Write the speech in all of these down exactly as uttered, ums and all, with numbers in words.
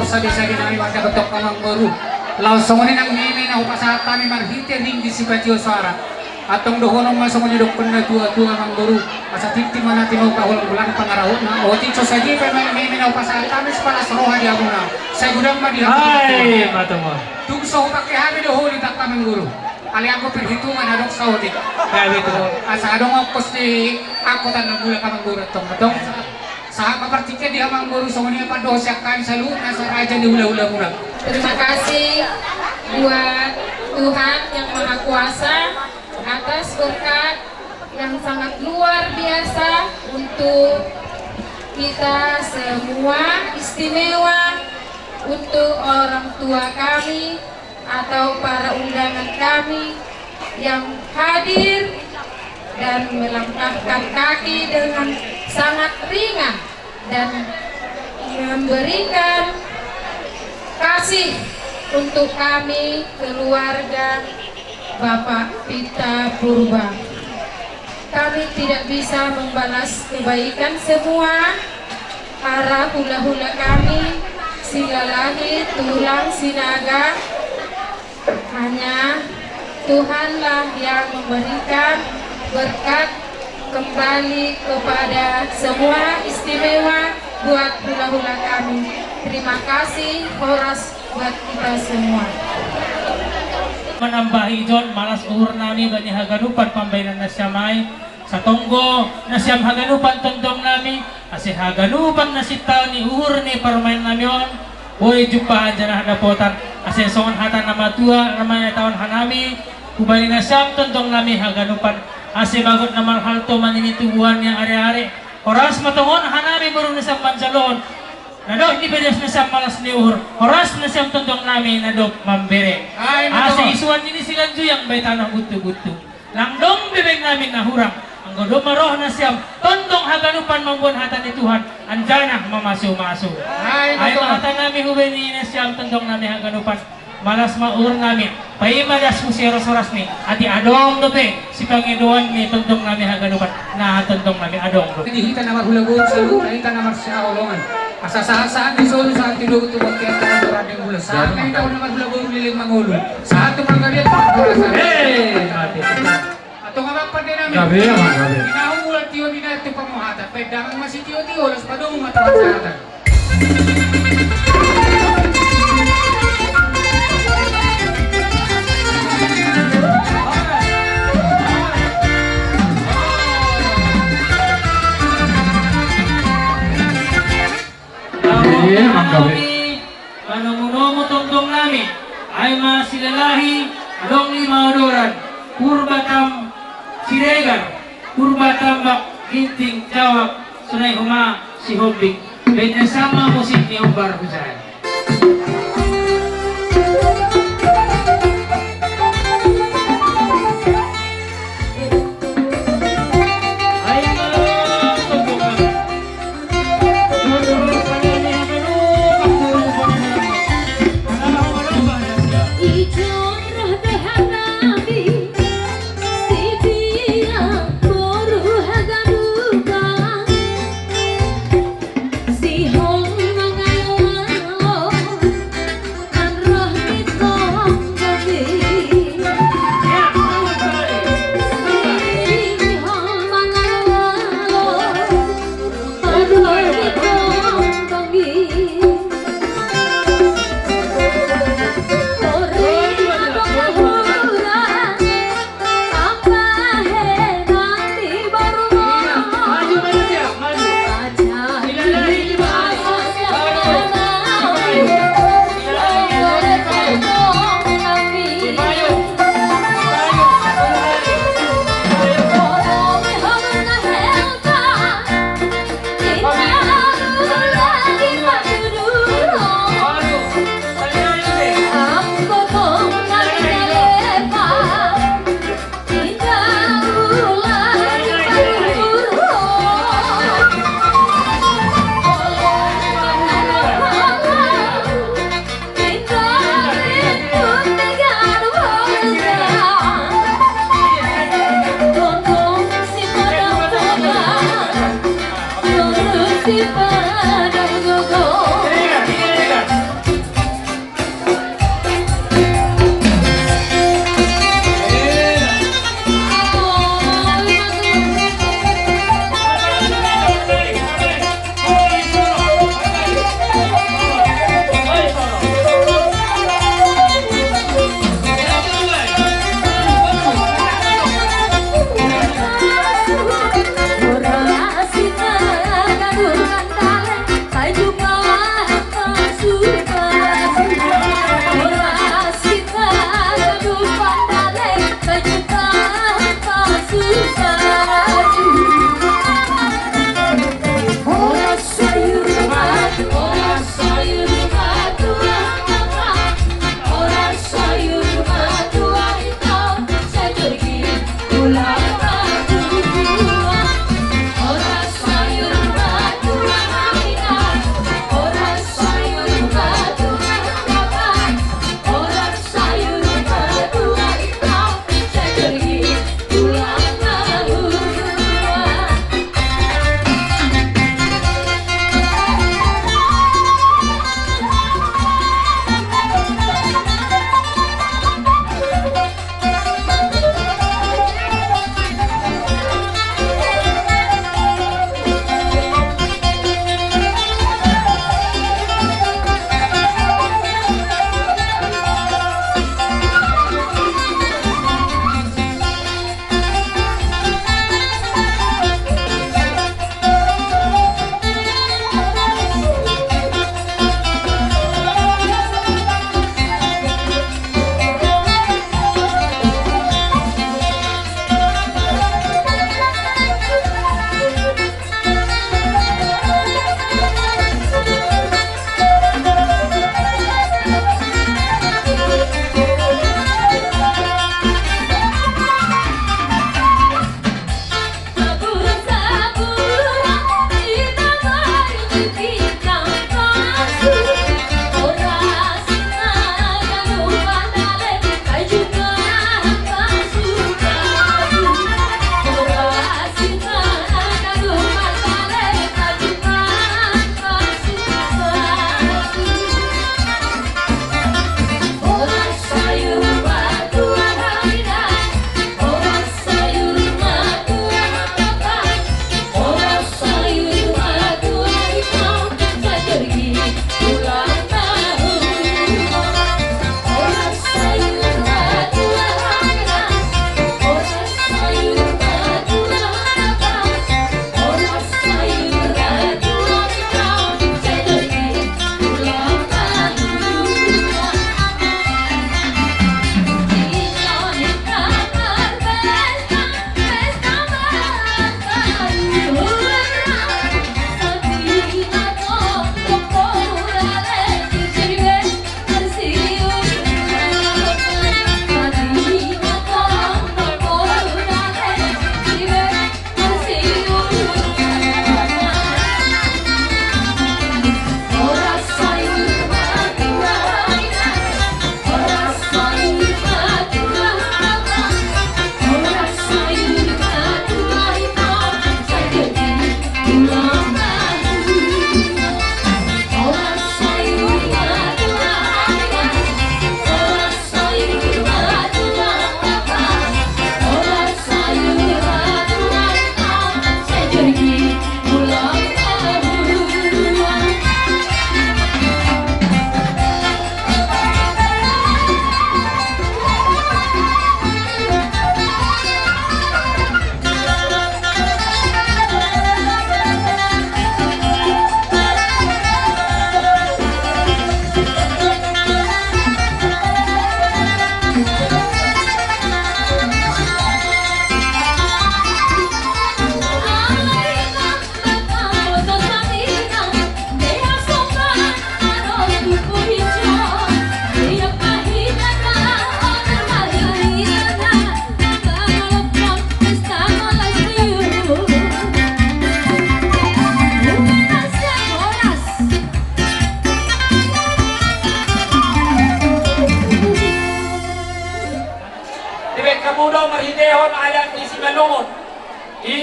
Sadia-sadia nami mangkatai tong amangboru. Laos songon i nang meme na hupasahat hami marhite ringgit sipatio soara. Antong dohonon ma songon i dohonon ni natuatua amangboru. Asa tintin ma na tinopa holan-holan pangarahutna. Otik so sadia pe meme na hupasahat hami sipalas roha di hamuna. Sai godang ma di hamuna. Tung so hupangke hami do holi tangka amangboru. Alai anggo perhitungan adong saotik. Asa adong ongkos di angkutan na mulak amangboru antong. Antong. Sahat ma partingkian di amangboru songon i ma pandohan sian hami saluhutna asa raja ni hulahulamuna. Terima kasih buat Tuhan yang Maha Kuasa atas berkat yang sangat luar biasa untuk kita semua, istimewa untuk orang tua kami, atau para undangan kami yang hadir dan melangkahkan kaki dengan sangat ringan dan memberikan kasih untuk kami, keluarga Bapak Pita Purba. Kami tidak bisa membalas kebaikan semua para hulahula kami, Silalahi, Tulang, Sinaga. Hanya Tuhanlah yang memberikan berkat kembali kepada semua, istimewa buat hulahula kami. Terima kasih, horas buat kita semua. Manambahi jon, malas uhur nami bani haganupan pambahenan nasiam i. Satonggo nasiam haganupan tongtong nami, asa haganupan na sintaon ni uhur ni parumaen nami on boi jumpahan janah dapotan, asa songon hata na matua na manatahon hanami hubani nasiam tongtong nami haganupan, asa bagot na marhalto manini tubuan ni ari-ari. Horas ma tongon hanami boru nasiam manjalohon na dok ni pedas nasiam malas ni uhur, horas nasiam tongtong nami na dok mambere. Asa isuan ni siganjuyang bahen tanoh buntu-buntu. Lang dong be baen nami na hurang, anggo domma roha nasiam tongtong haganupan mamboan hata ni Tuhan, anjaha mamasumasu. Ai ma hata nami hubani nasiam tongtong nami haganupan, malas ma uhur nami, paima das huseros-horas ni, atik adong dope sipangidoan ni tongtong nami haganupan, na tongtong nami adong dope. Di hita na marhula boru saluhutna hita na marsihaholongan. Asa sahat-sahat ni solu, sahat ni dohot tu bontean, sahat tu randang bulan, sahat na hita na marhula boru leleng mangolu, sahat tu panggabean, sahat tu rasa. Antong abang pande nami. Gabe, gabe. Di na hula tio di na tu pamohatan, baen damang ma sitio-tio, laos padomu ma tu hasahatan. Iya, manggabe. Manomu-nomu tongtong nami, ai ma Silalahi, adong lima odoran, Purba Tam Siregar, Purba Tambak Ginting Jawab, sonai homa Sihombing. Baen nasiam ma musik ni Umbar Hujan.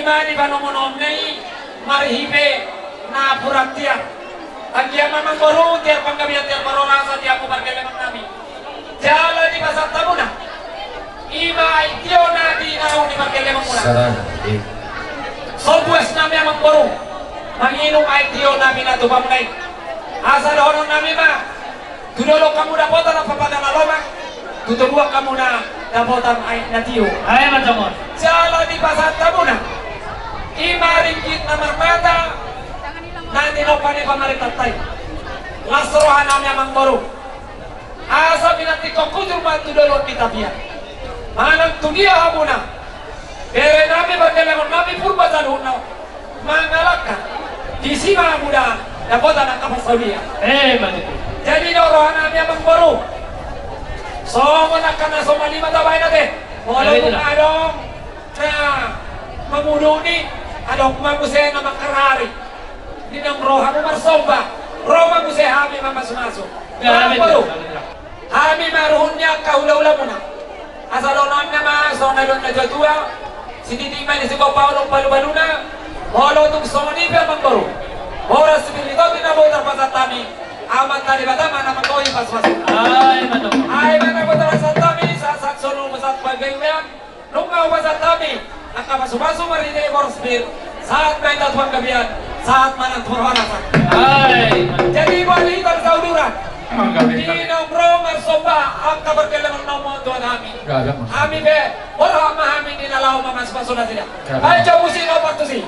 Ima di panomunomu i marhite napuran tiar. Anggiat ma amangboru tiar panggabean tiar parhorasan di hamu pargellengon nami. Jala dipasahat hamuna ima aek tio na di naung di pargellengon muna. Sada, i. So puas nami amangboru manginum aek tio na pinatupa muna i. Asa dohonon nami ma, tu dolok hamu dapotan ampa padan na lomak, tu toruan hamu na dapotan aek na tio. Ai ma songon. Jala dipasahat hamuna ima ringgit na marmata na tinompa ni pamarentanta i. Las roha nami amangboru. Asa pinantikhon hujur ma tu dolok ni tapian. Manang tu dia hamuna, bere nami, pargellengon nami Purba saluhutna mangalangka, disi ma hamu dapotan angka parsaulian. Emma tutu. Jadi do roha nami amangboru, songon angka na somal i ma tabaen ate. Molo dung adong na manguduni, adong ma muse na mangharhari. Di naung ro hamu marsomba, ro ma muse hami mamasumasu. Emma tutu. Hami ma ruhut ni angka hulahulamuna. Asa dohononna ma songon na nidok ni natuatua: Sititi ma ni sigompa, adong palubaluna. Molo tung songon i pe amangboru, horas sipir ni tondi na boi tarpasahat hami, Amanta Debata ma na manggohi pasupasu. Ai ma na boi tarpasahat hami sahatsahat solu, sahat panggabean. Nunga hupasahat hami angka pasupasu marhite boras pir, sahat ma hita tu panggabean, sahat ma nang tu parhorasan. Ai. Jadi boha di hita di sauduran, di naung ro marsomba angka pargellengon na humatuatua nami, hami pe borhat ma hami di na laho mamasumasu nasida. Ai jo musik na partusi.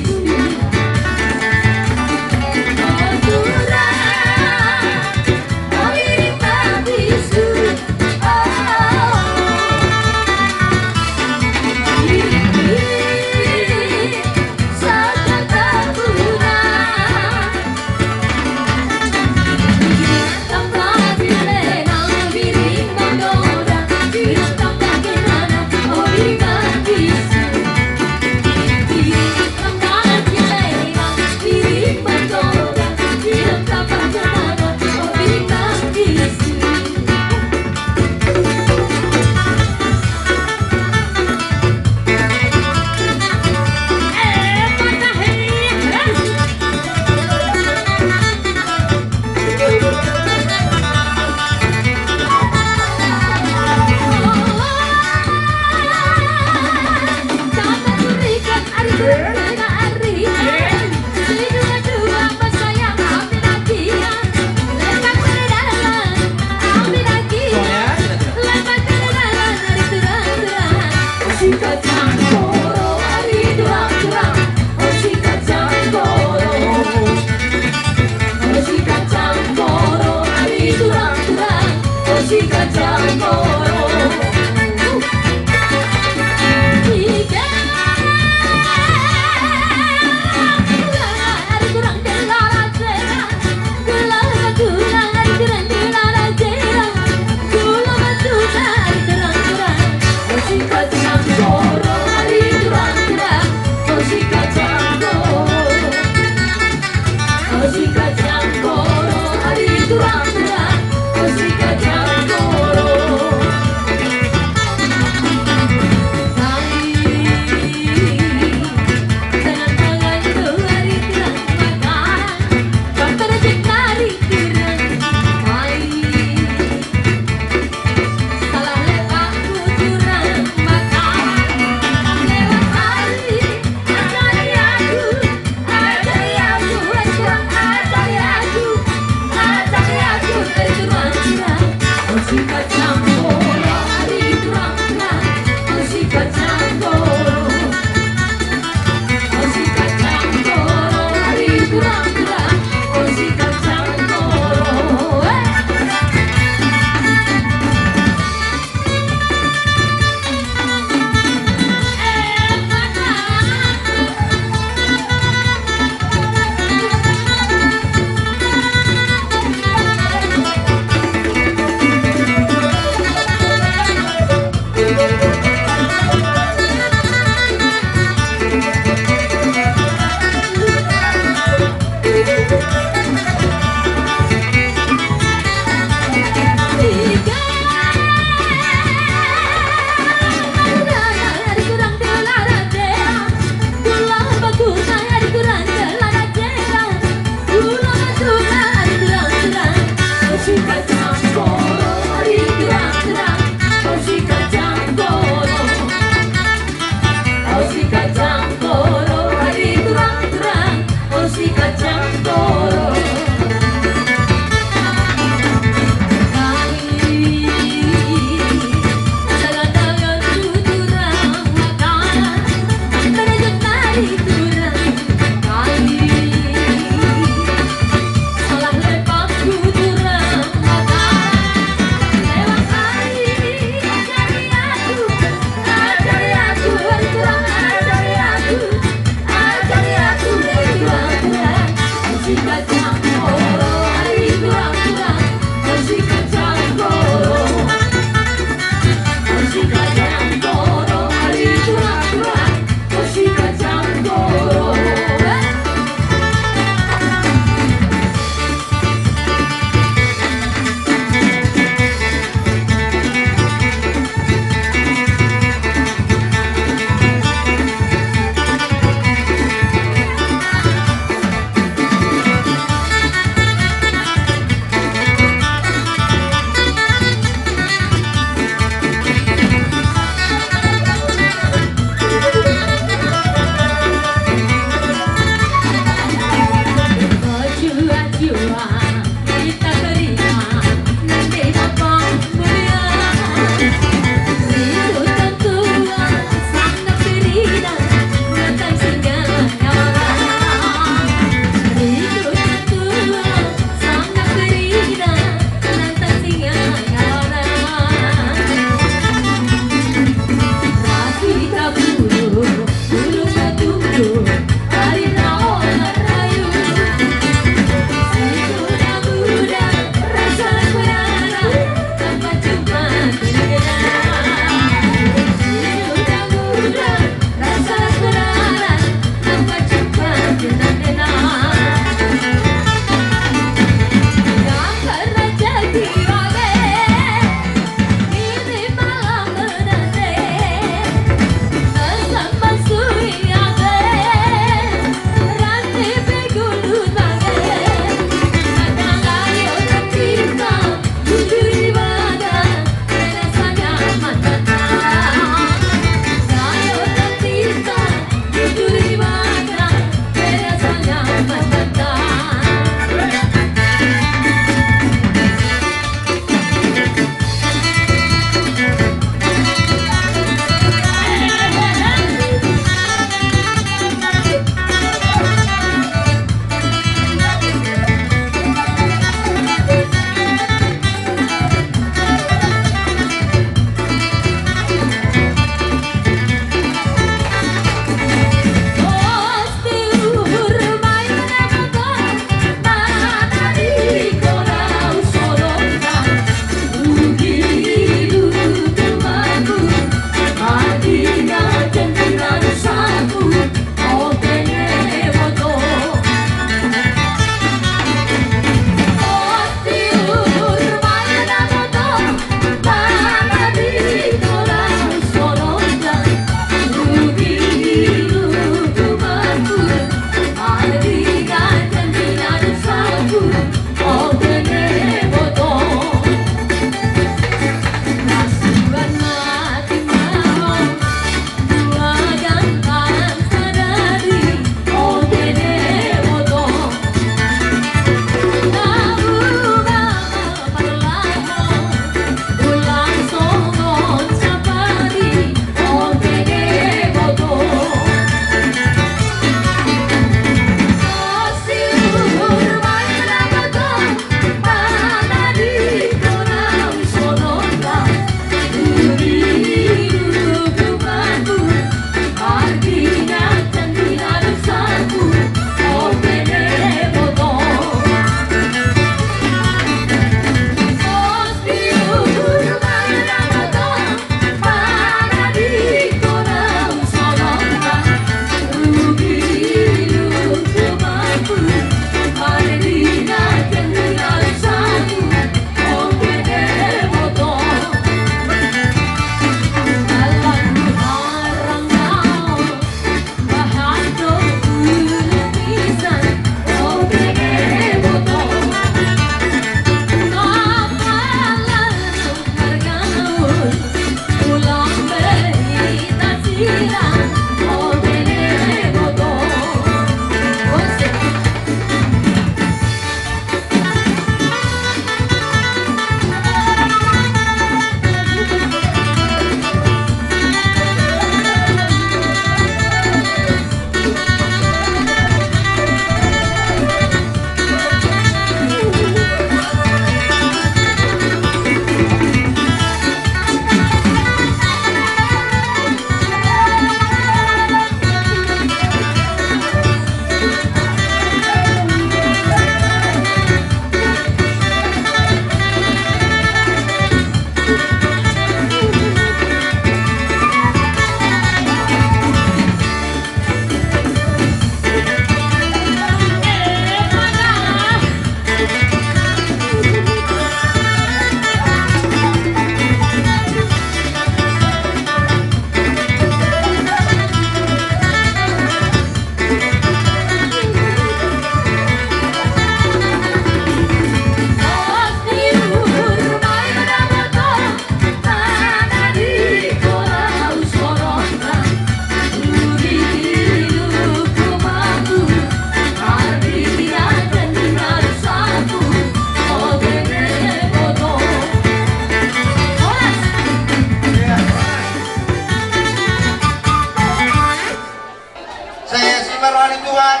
Tuhan,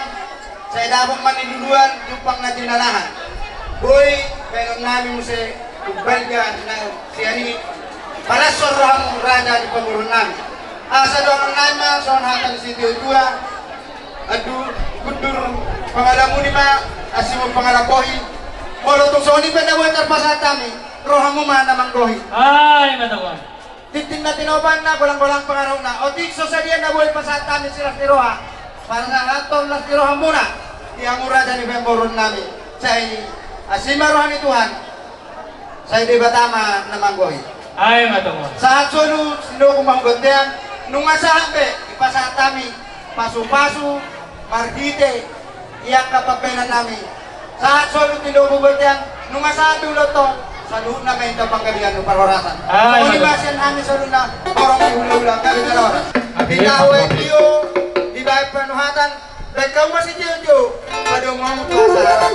sai dapot ma niluluan jumpang na jinalahan. Boi baenon nami muse umbalga na sian i. Palas rohamu raja ni pamoruon nami. Asa dohonon nami ma songon hata ni situa-tua: Anduhur, gundur pangalamuni ma, asi ma pangalambohi. Molo tung songon i pe na boi tarpasahat hami, rohamu ma na manggohi. Ai ma tuan. Tintin na tinopanna, golang-golang pangarahutna. Otik so sadia na boi pasahat hami silas ni roha, pasahathon las ni rohamuna di hamu raja ni pamoruon nami. Sai asi ma roha ni Tuhan, sai Debata ma na manggohi. Ai ma tuan. Sahat solu, sinoku ma hubontean, nunga sahat be dipasahat hami pasu-pasu marhite di angka pambahenan nami. Sahat solu, tinoku bontean, nunga sahat be ulaonta, saluhutna ma inta panggabean dohot parhorasan. Ai, songon i ma sian hami saluhutna, horong ni hula-hula, gabe jala horas. Ai, tio, dibaen panuhatan, baen hamu ma sitio-tio, padomu hamu tu hasahatan.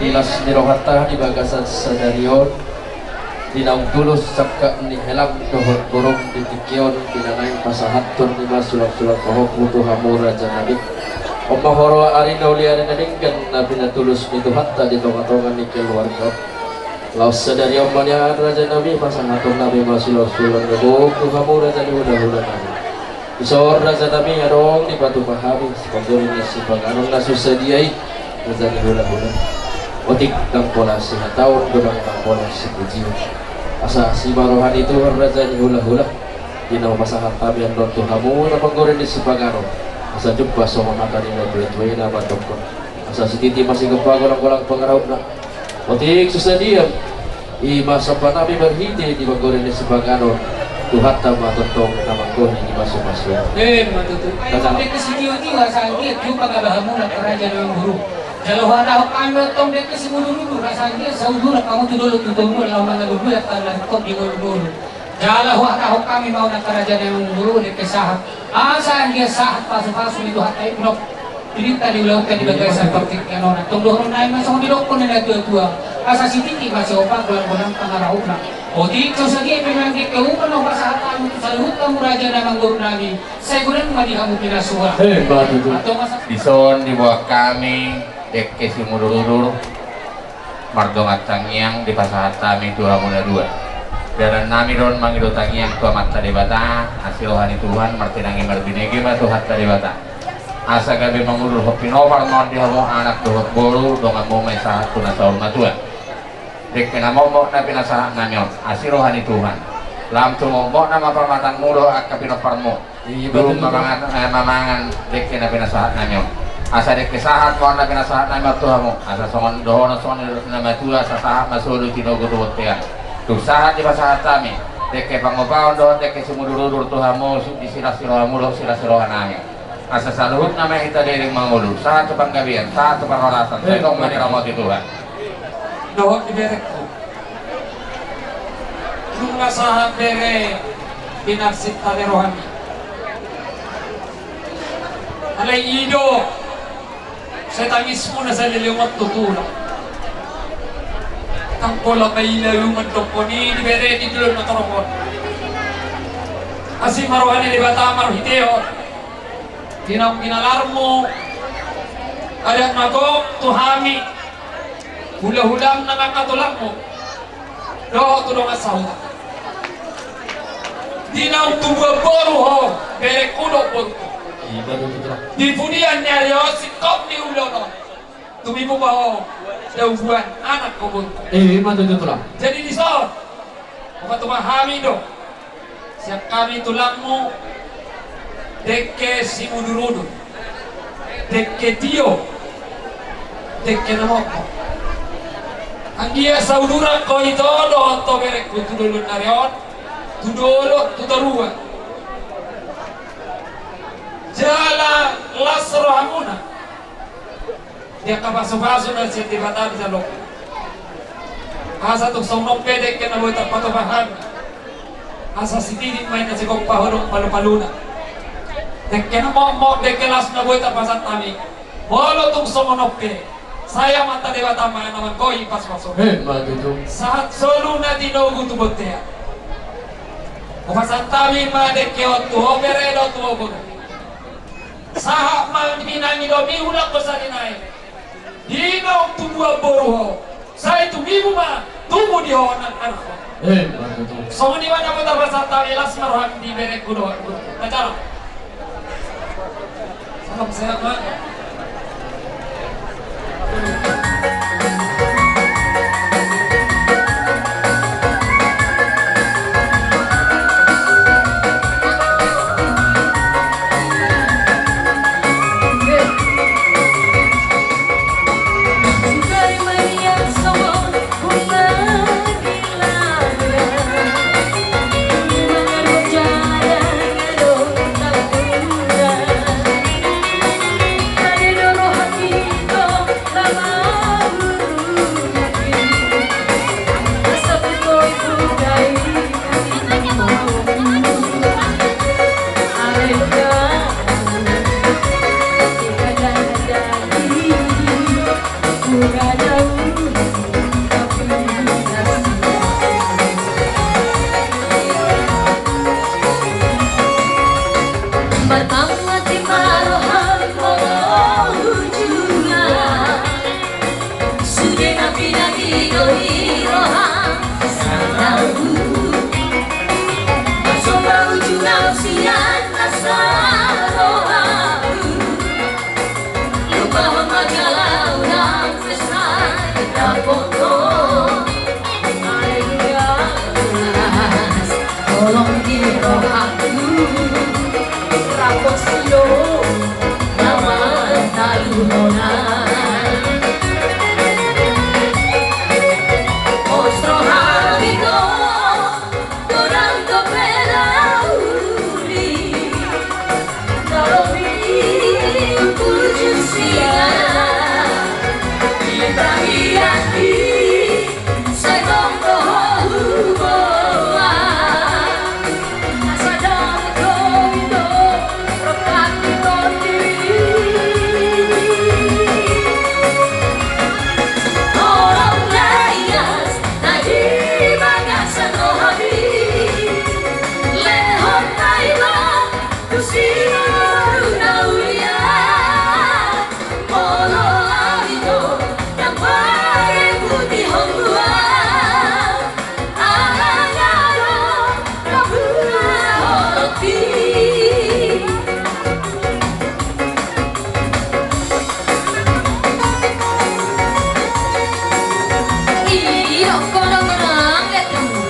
Di las ni rohanta di bagasan sadari on, di naung tulus sangkap ni helam dohot borum di tingki on, di na naeng pasahathon i ma sulang-sulang pahompu tu hamu raja nami. On ma huroha ari na uli, ari na denggan, na pinatulus ni Tuhanta di tonga-tonga ni keluarga on. Laos sadari on ma nian raja nami, pasahaton nami ma sulang-sulang ni borum tu hamu raja ni hula-hula nami. Dison raja nami, adong dipatupa hami sipanggori ni sipanganon na so sadia i, raja ni hula-hula. Otik ndang pola sihataon, godang ndang pola sipujion. Asa asi ma roha ni Tuhan, raja ni hula-hula, di na hupasahat hami annon tu hamu na panggori ni sipanganon. Asa jumpa songon hata ni na tua-tua i na mandok: Asa sititi ma sigompa, golang-golang pangarahutna. Otik so sadia i ma somba nami marhite di panggori ni sipanganon, Tuhanta ma tongtong na manggohi di pasu-pasu. Emma tutu. Ai tong dengke sitio-tio, asa anggiat jumpang ma hamuna raja ni boru. Jala huhatahon hami tong dengke simudur-udur, asa anggiat sauduran hamu tu dolok tu toruan, laho mangalului angka na ringkot di ngolu-ngolu. Jala huhatahon hami ma, raja ni boru, dengke sahat, asa anggiat sahat pasu-pasu ni Tuhanta i, nop, di ulaonta di bagasan partingkian on. Antong dohonon nami ma songon didokkon ni na tua-tua: Asa sititi ma sigompa, golang-golang pangarahutna. Otik so sadia pe manang dengke upa na hupasahat hami tu saluhut hamu raja na manggoru nami, sai godang ma di hamu pinasuan. Emma tutu. Antong asa dison diboan hami dengke simudur-udur. Mardongan tangiang dipasahat hami tu hamu na dua. Dalan nami do on mangido tangiang tu Amanta Debata, asi roha ni Tuhan martinangi marbinege ma Tuhanta Debata. Asa gabe mangudurhon pinompar ma on di hamu anak dohot boru, donganmu ma i sahat tu na saur matua. Dengke na mokmok na pinasahat nami on, asi roha ni Tuhan, lam tumomokmok nama pamatangmu dohot angka pinomparmu. Dung mamangan, eh, mamangan dengke na pinasahat nami on. Asa dengke sahat ma on na pinasahat nami on tu hamu. Asa songon dohonon songon na matua, asa sahat ma solu, tinoku tu bontean. Tung sahat dipasahat hami dengke pangupaon dohot dengke simudur-udur tu hamu, di silas ni rohamu dohot silas ni roha nami. Asa saluhutna ma hita denggan mangolu, sahat tu panggabean, sahat tu parhorasan, sai tong ma diramoti Tuhan. Dohot di berengku. Nunga sahat bere pinarsinta ni rohami. Alai i do sai tangismu na saleleng on tu tulang. Ndang pola paila i mandokkon i di bere di dolok na torop on. Asi ma roha ni Debata marhitehon di naung ginalarmu adat na gok tu hami. Hula-hulam na manghatolangmu dohot tu dongan sahuta. Di naung tubuan boru ho, berengku dohot borungku. Di pudian ni ari on, singkop ni ulaon on, tumibu ma ho, dao buan anak ho borungku. Jadi dison hupatupa hami do sian hami tulangmu dengke simudur-udur, dengke tio, dengke na mokmok. Anggiat sauduran ho ito dohot ho berengku tu dolok ni ari on, tu dolok tu toruan. Jala las rohamuna di angka pasu-pasu na sian Debata dijalo. Asa tung songon on pe dengke na boi tarpatupa hami, asa sititi ma i na sigompa ho dohot palu-paluna. Dengke na mokmok, dengke las na boi tarpasahat hami. Molo tung songon on pe, sai Amanta Debata ma na manggohi pasupasu. Emma tutu. Sahat solu na tinogu tu bontean. Hupasahat hami ma dengke on tu ho bere dohot tu ho boru. Sahat ma pinangido mi hulak ho sari nai. Di naung tubu boru ho, sai tumibu ma tubu di ho nang anak ho. Emma tutu. Songon i ma na boi tarpasahat hami, las ma roham di berengku dohot boru. Acara. Salam sehat ma. Marpangunguti ma roham molo uju na, sude na pinangido ni roham sian ahu. Marsomba uju na sian nasa roham. Lupahon ma jala unang sesa di dapoton. Haleluya. Holong ni rohangku, rapot sido na matalu hona. Pos roham ito, godang dope na uli. Tusi boru na ulia, molo au ito ndang pade putihon hua, ala nga ro na hula holoti. Iyo, kodong-kodong, ya, tuh.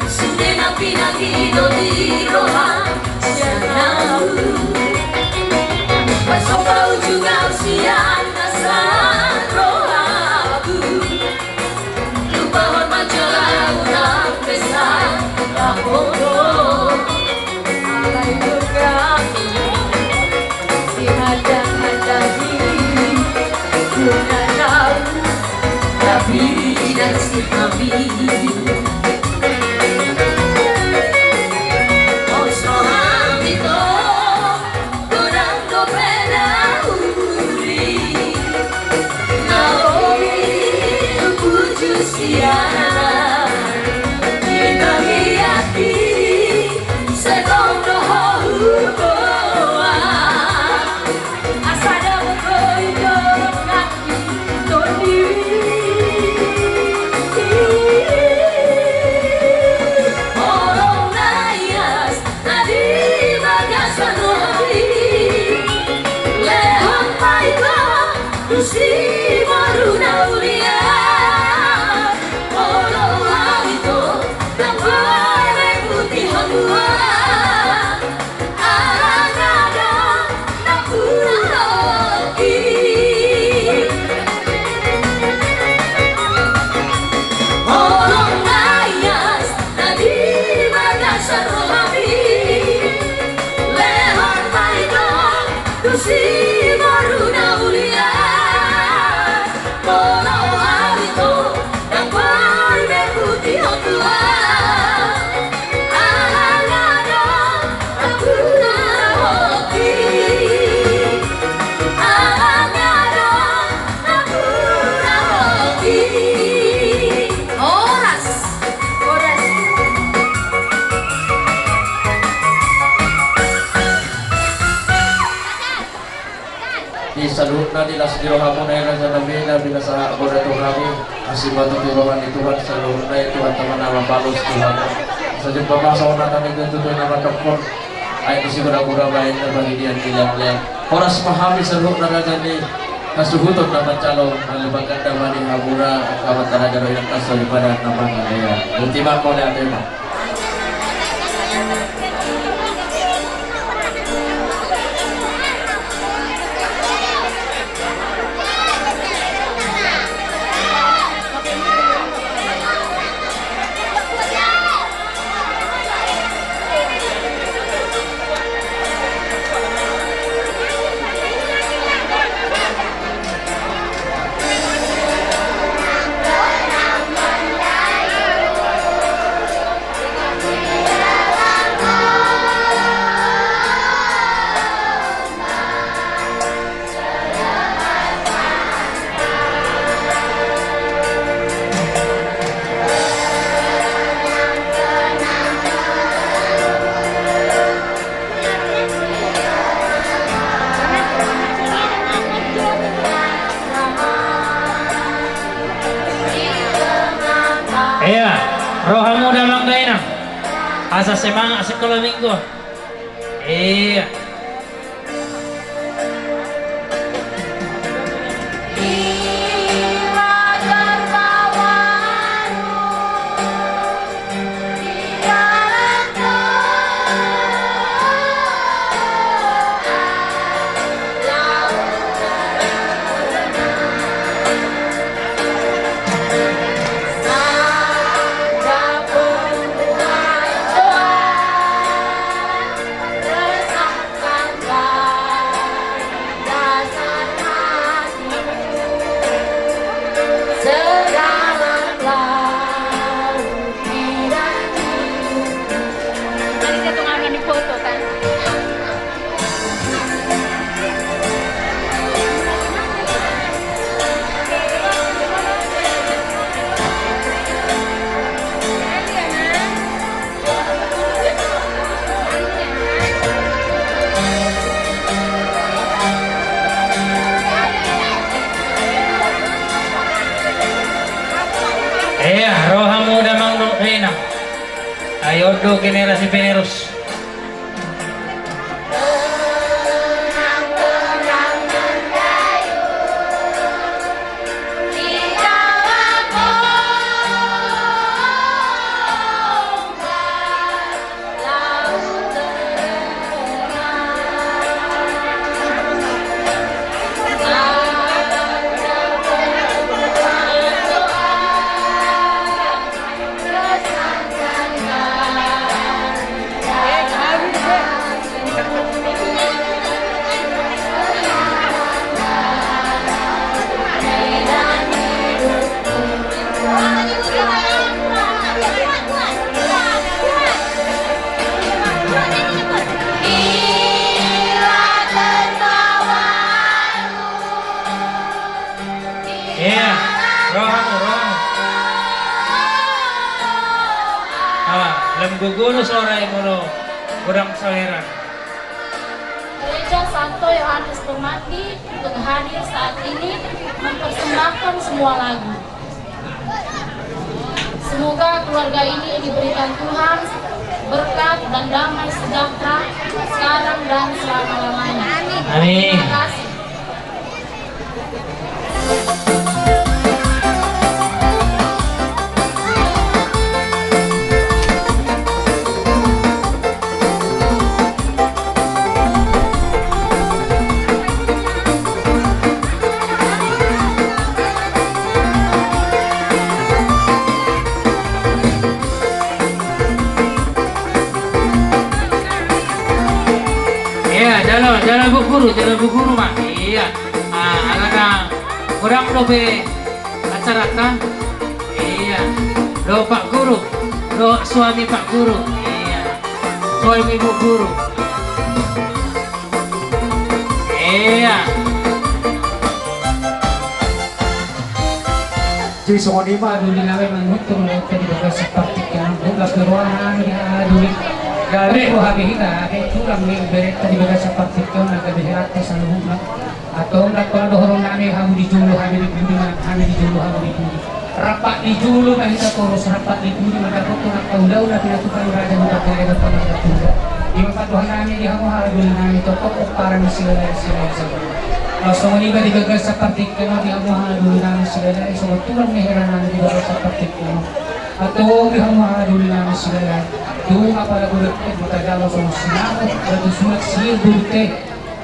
Sude na pinangido ni roha sian ahu. Parsomba uju na sian nasa rohaku. Lupahon ma jala unang besa laho do. Alai do kami dihadang-hadangi, nunga dao na pinangido ni hami. Pos roham ito, godang dope na uli. Na boi hupuji sian na di tangiangki, sai tong do ho huboan. Asa dapot ho i dohot nangkin tondi. Holong na ias na di bagasan rohami, lehon ma ito tu si boru na ulia. Di las ni rohamuna i raja nami, na pinasahat Ho da tu hami, asi ma tutu roha ni Tuhan saluhutna i, Tuhan Ama na mambalos tu hami. Sai jumpa ma songon hata ni tutu na mangkaphon aek ni sigora-gora bahen na panidian ni leang-leang. Horas ma hami saluhutna raja ni hasuhuton na manjalo, mangalehon ganda ma di hamuna angka amanta raja dohot inanta soripada na mangalean. Botima, mauliate ma. Iya, rohamu damang dainang. Asa semangat sekolah minggu. Iya. Iya, rohamu damang dainang. Ai on do generasi penerus. Iya, rohamu, rohamu. Ah, lam gogonu sora i molo godang saweran. Gereja Santo Yohanes Pemati untuk hadir saat ini mempersembahkan semua lagu. Semoga keluarga ini diberikan Tuhan berkat dan damai sejahtera sekarang dan selama-lamanya. Amin. Terima kasih. Iya, jala, jala bu guru, jala bu guru, Mak. Iya. Ah, alana godang dope acaranta. Iya. Dohot Pak Guru, dohot suami Pak Guru. Iya. Suami Bu Guru. Iya. Jadi songon i ma. Doli nami, manguntung lewat di bagasi partingkian, buka keruangan ya, Doli. Gabe do hami hita, gabe tulang ni berenta di bagasan partingkian on, gabe helanta saluhutna. Antong ndang pola dohonon nami hamu di jolo, hami di pudi, hami di jolo, hamu di pudi. Rampak di jolo ma hita torus, rampak di pudi ma dapothon angka ulaon na pinatupa ni raja ni partai adat Pangarga Purba. Ima pandohan nami di hamu haha doli nami, tongtong pomparan ni Silalahi, Silalahi saluhutna. Laos songon i ma di bagasan partingkian on di hamu haha doli nami Silalahi, songon tulang ni hela nami di bagasan partingkian on. Antong di hamu haha doli nami Silalahi, dung apala godang, eh, molo tajalo songon sinamot, batu sulak, sian borunta i.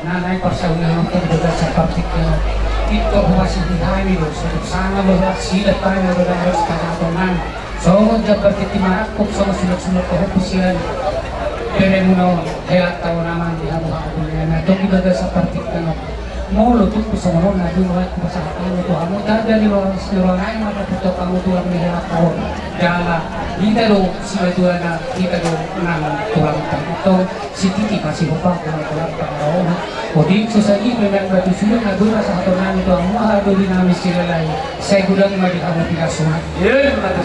Na naeng parsaulian on di bagasan partingkian on. Pintor hupasahat hami do, songon sanga do hupasahat hami do, dang ros pasahaton nami. Songon jambar tintin marangkup, songon sulak-sulak pahompu sian beremuna on, helanta on amang di hamu haha doli nami. Antong di bagasan partingkian on. Molo tung songon on na dung hupasahat hami tu hamu, tanda ni roha, ni roha nami ma dapothon hamu tulang ni helanta on. Jala hita do simatuana, hita do nang tulangta. Antong sititi ma sihombahon, nang tulangta ma roha. Otik so sadia pe nang batu sulak na boi pasahaton nami tu hamu haha doli nami Silalahi, sai godang ma di hamu pinasuna.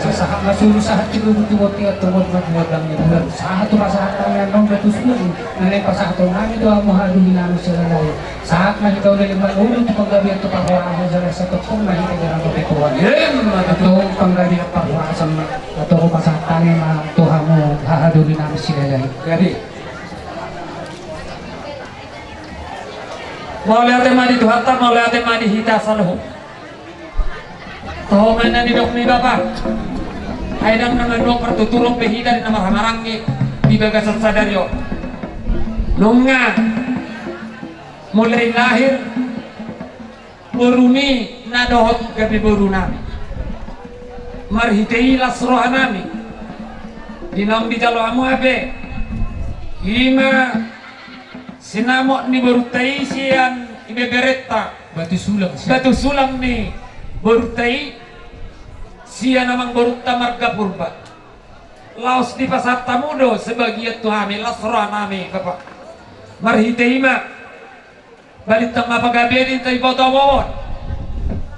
Sahat ma solu, sahat tu bontean, tu bontean, antong on ma tu godang ni bulan. Sahat tu pasahat nami annon batu sulak na naeng pasahaton nami tu hamu haha doli nami Silalahi. Sahat ma hita uli lima ulu tu panggabean tu parhorasan, jala sai tongtong ma hita jarang dope tuan. Ima tutu. Antong panggabean parhorasan ma, antong pasahat hami ma tu hamu haha doli nami Silalahi. Jadi, mauliate ma di Tuhanta, mauliate ma di hita saluhut. Toho ma na nidok ni bapa. Ai ndang na manuan partuturon pe hita di na marhahamaranggi di bagasan sadari on. Nunga mulai lahir boru ni na dohot gabe boru nami. Marhite i las roha nami. Di naung dijalo hamu hape. Ima sinamot ni borunta i sian ibeberenta. Batu sulak sian. Batu sulak ni borunta i sian amang borunta marga Purba. Laos dipasahat hamu do sebagian tu hami, las roha nami, Bapa. Marhite i ma. Balintang ma pagabe di ta iboto boon.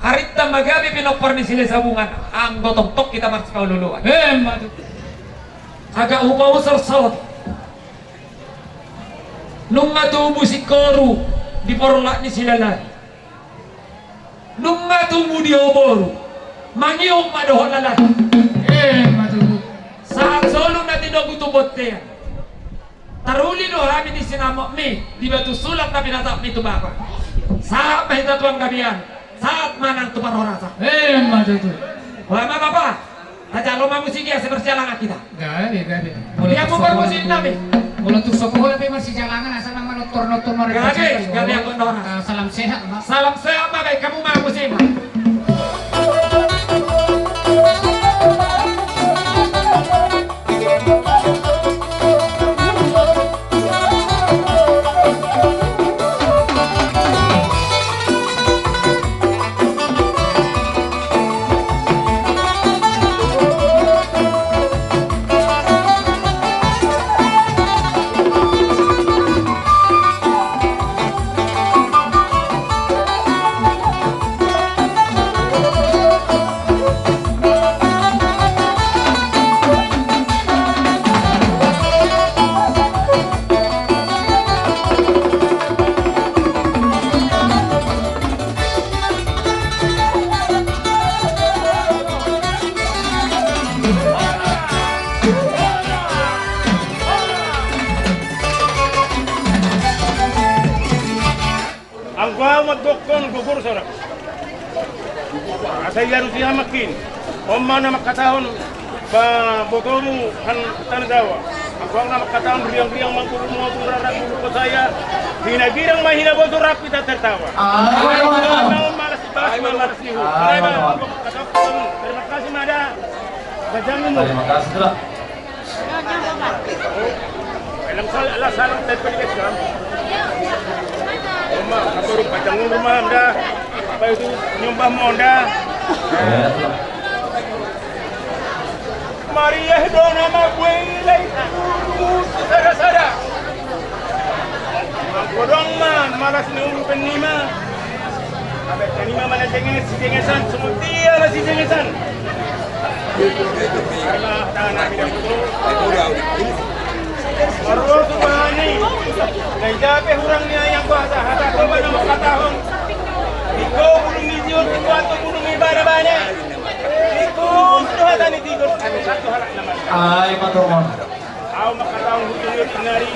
Arintang ma gabe pinompar ni Silesabungan. Anggo tongtong hita marsipaolooloan. Ima tutu. Agak hupausor saotik. Nunga tubu singkoru di porlak ni Silalahi. Nunga tubu di oboru, mangihut ma dohot lalati. Ima tutu. Sahat solu na tinogu tu bontean. Taruli do hami di sinamotmi, di batu sulak na pinatapmi tu Bapa. Sahat ma hita tu panggabean, sahat ma nang tu parhorasan. Ima tutu. Boha ma Bapa. Tajalo ma musik i asa marsialangan hita. Gabe, gabe. Molo tung songon on, musik nami. Molo tung songon on pe marsialangan asa nang manortor-nortor ma. Gabe, gabe, anggo na horas. Ah, salam sehat ma. Salam sehat ma, baen hamu ma musik ma. Anggo ahu mandokkon gogor sada. Asa ia rusi hamakin. On ma na mangkatahon ba botomu han tana Jawa. Anggo ahu na mangkatahon riang-riang mangkubur motung rarak bulu kosaya. Hina girang ma hina boto rapi tak tertawa. Ah, malas balas ma malas nihu. Terima kasih ma da. Terima kasih, Dak. Elang sal-, elang salang tempe di kecam. Oma, apa rupa jangan rumah anda? Apa itu nyumbah monda? Maria dona ma gue ilai. Sada-sada. Godong ma, malas ni ulu penima. Abe penima mana jenges, si jengesan, semua dia lah si jengesan. Karena tangan nami dah betul. Marrotu bani. Nai jape hurang ni ayang kuasa hata kau mana mengkatahon. Iko bulu mijur iko atau bulu mibara bani. Iko sudah hata ni tidur. Satu halak nama. Ai matomon. Au mengkatahon hujung yo tinari.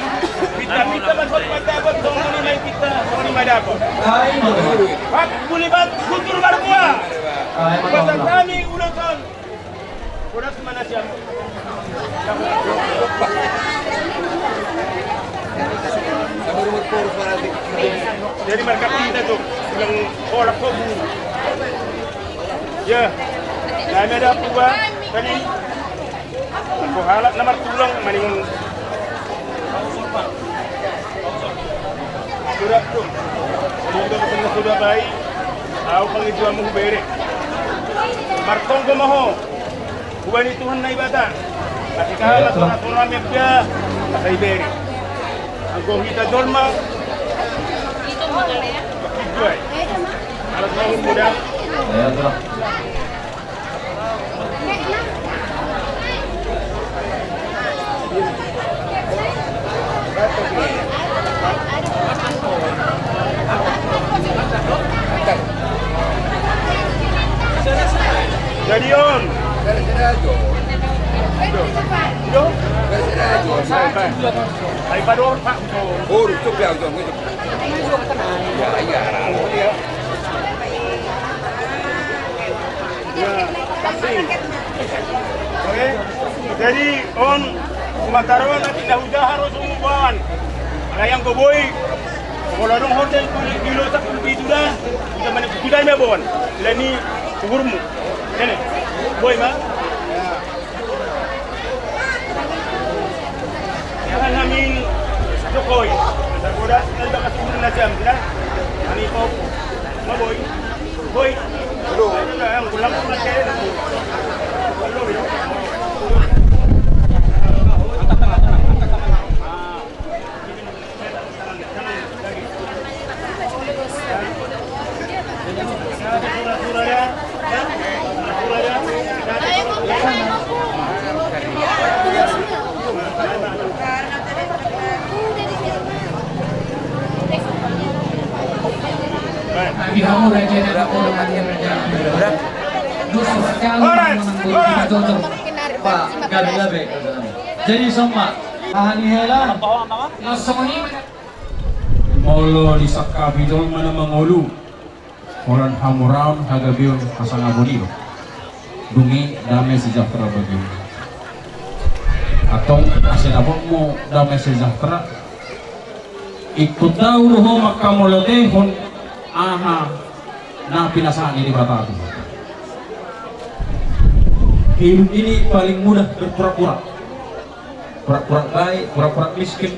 Pita-pita masuk mata apa tong ni mai pita tong ni madapot. Ai matomon. Hak buli bat kutur margua. Ai matomon. Pasal kami uloton. Bodas mana siap? Jadi marka kita tu yang kolak kobu. Ya. Nah, ini ada apa? Tadi. Ko halak na martulang maningon. Surat tu. Sudah bai. Au pangiduanmu hubere. Martonggo ma ho. Hubani Tuhan Naibata. Asa hita martonga-tonga mebda. Asa ibere. Anggo hita jolma. Itu mangale ya. Itu ai. Alat mau muda. Jadi on. Yo. Hai pador pak. Oh, itu biar dong. Ya, iya. Ya, tapi. Oke. Jadi on sementara on nanti dah udah harus umuan. Ada yang goboi. Kalau dong hotel di lotak lebih sudah. Sudah mana sudah ya bon. Leni umurmu. Ini. Boi ma. Jangan hamin Jokowi. Asa bodas na iba kasubur na jam sida. Ani pau. Ma boi. Boi. Aduh. Yang pulang pulang ke. Jadi sama. Aha ni hela. Molo disangkapi jolma na mangolu, holan hamoraon, hagabeon, hasangapon i do. Dung i dame sejahtera bagi ho. Antong asa dapotmu dame sejahtera, ingkon tau do ho mangkamolotehon aha na pinasahat ni Debata tu ho. Hidup ini paling mudah berpura-pura. Pura-pura baik, pura-pura miskin.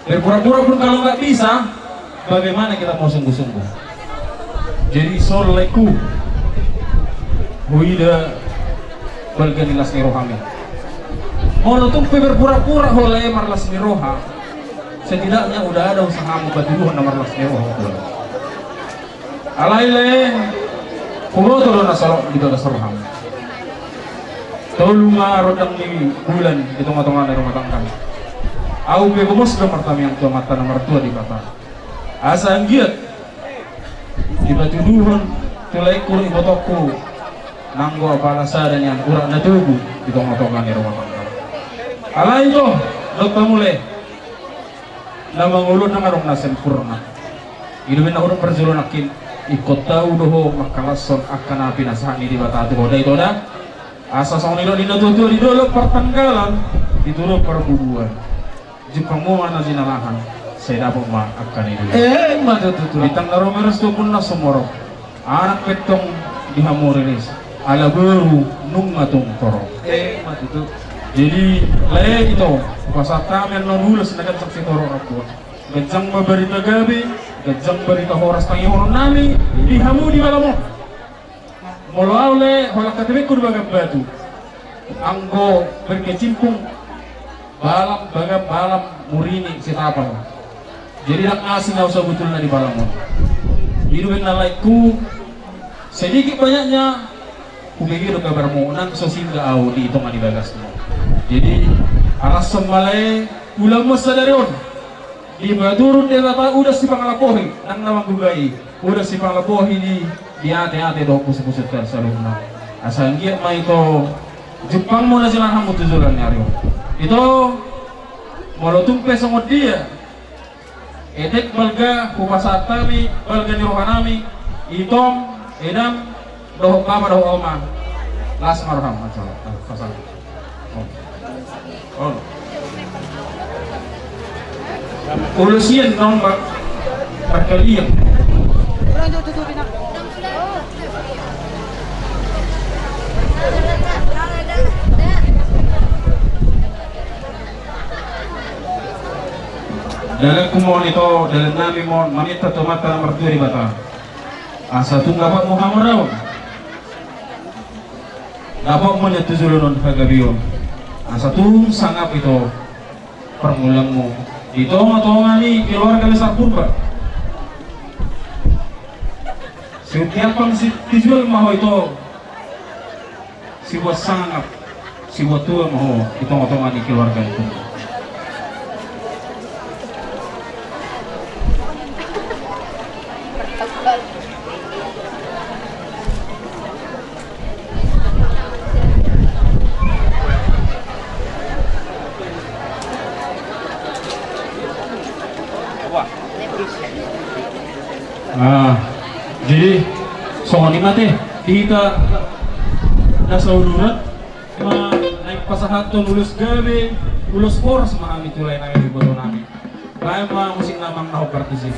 Berpura-pura pun kalau nggak bisa, bagaimana kita mau sungguh-sungguh? Jadi, so laeku, huida balga ni las ni rohami. Molo tung pe berpura-pura ho lae marlas ni roha, setidaknya udah ada usahamu patuduhon na marlas ni roha. Alai lae, huboto do na salop di bagas roham. Tolu ma rondang ni bulan di tonga-tonga ni rumah tangga. Au pe gomos do martamiang tu Amanta na martua Debata. Asa anggiat dipatuduhon tu laengku ibotongku nanggo apala sada nian urat na togu di tonga-tonga ni rumah tangga. Alai do, dohot hamu lae. Na mangolu ndang adong na sempurna. I do umbahen na hudok parjolo nangkin, ingkon tau do ho mangkalashon angka na pinasahat ni Debata tu ho da ito da. Asa songon nidok ni natua-tua, di dolok partanggalan, di tudo parbubuan. Jumpang ma na jinalahan, sai dapot ma angka na nidok. Eh, ima tutu. Bintang na ro maros tu ombun na sumorop. Anak pe tong di hamu riris, ala boru nunga tung torop. Eh, ima tutu. Jadi, lae ito, hupasahat hami annon ulos na ganjang sitorop rambu on. Ganjang ma barita gabe, ganjang barita horas tangihonon nami di hamu di Balam on. Molo au lae, holan hata ni bangku di Bagan Batu. Anggo berkecimpung Balam, Bagan, Balam, Murini, Sitapal. Jadi ndang asing au sabotulna di Balam on. I do umbahen na laengku, sedikit banyaknya hubege do kabarmu, ndang so singa au di tonga ni bagasmu. Jadi, alashon ma lae, Ulaon sadari on, dipaturut Debata udan sipangalambohi, nang na manggugai, udan sipangalambohi di, di ateate dohot pusok-pusok saluhutna. Asa anggiat ma ito jumpangmu na jinalahanmu tu joloan ni ari on. Ito, molo tung pe songon dia etek balga hupasahat hami balga ni rohanami, itom, edam, dohot bapa dohot oma. Las ma roham, mansai pasahat. On. On. Ulos sian non bak, bakalian. Dalanku ma on ito, dalannami ma on, maminta tu Amanta na martua Debata. Asa tung dapot ma hamoraon. Dapot ma nian tu joloan on hagabeon. Asa tung sangap ito parngoluonmu di tonga-tonga ni keluarga besar Purba. Sitiap pang si, tijolo ma ho ito. Sibuat sangap, sibuat tua ma ho di tonga-tonga ni keluarga itu. Ah, jadi songon i ma ate di hita na sauluran ma naeng pasahathon ulos gabe, ulos horas ma hami tu lae nami, boto nami. Baen ma musik na manang na hombar tusi.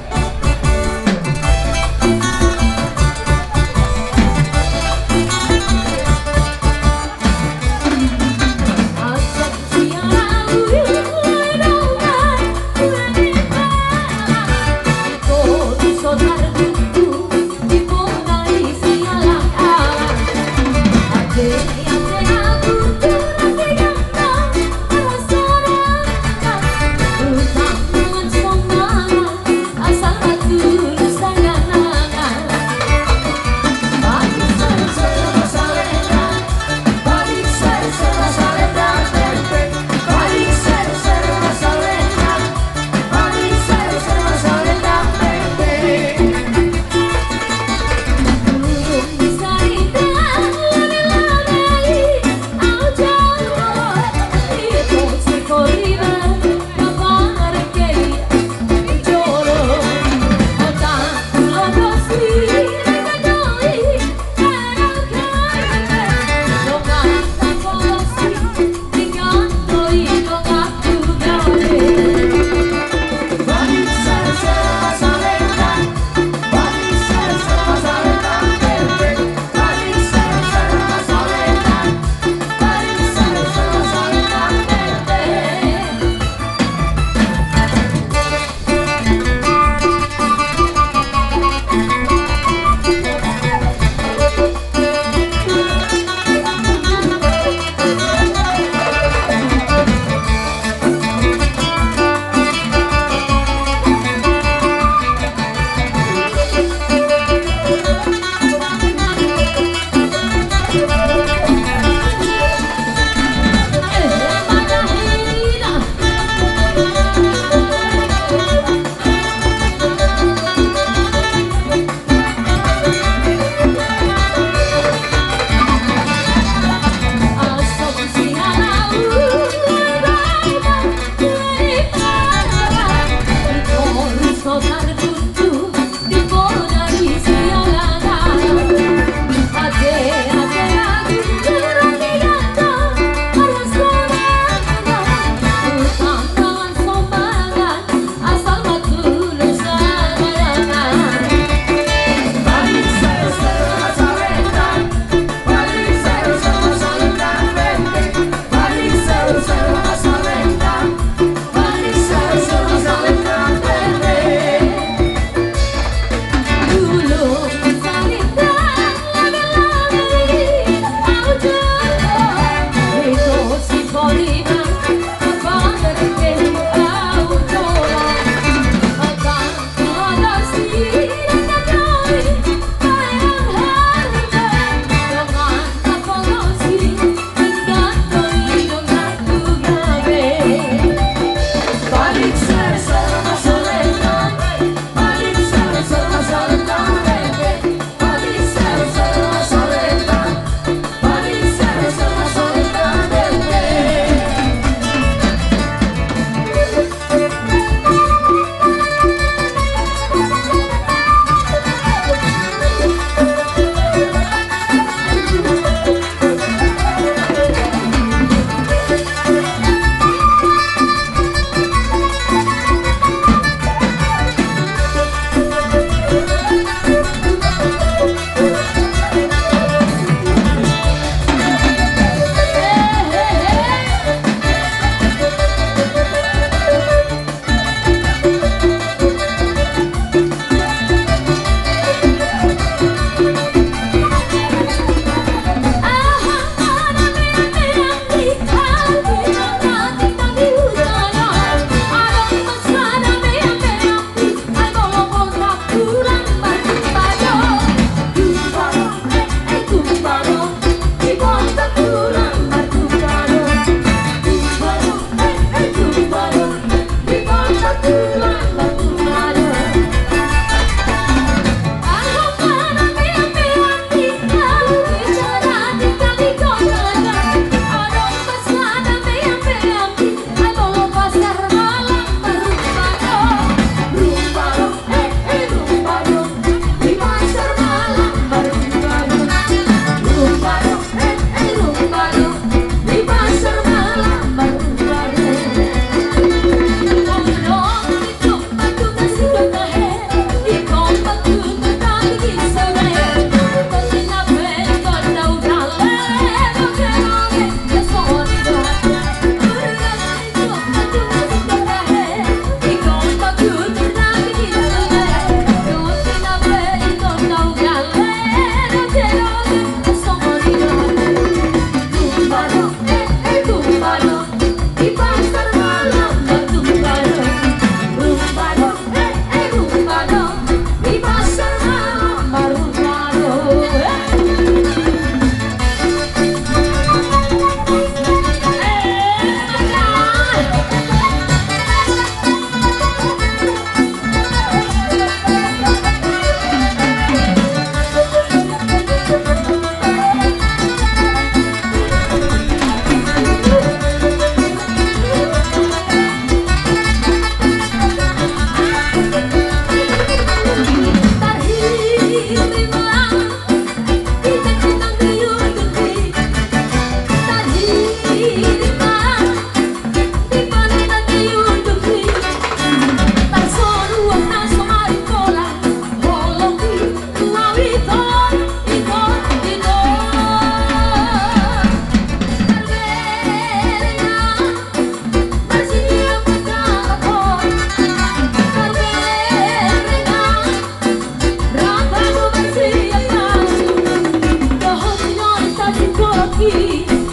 i.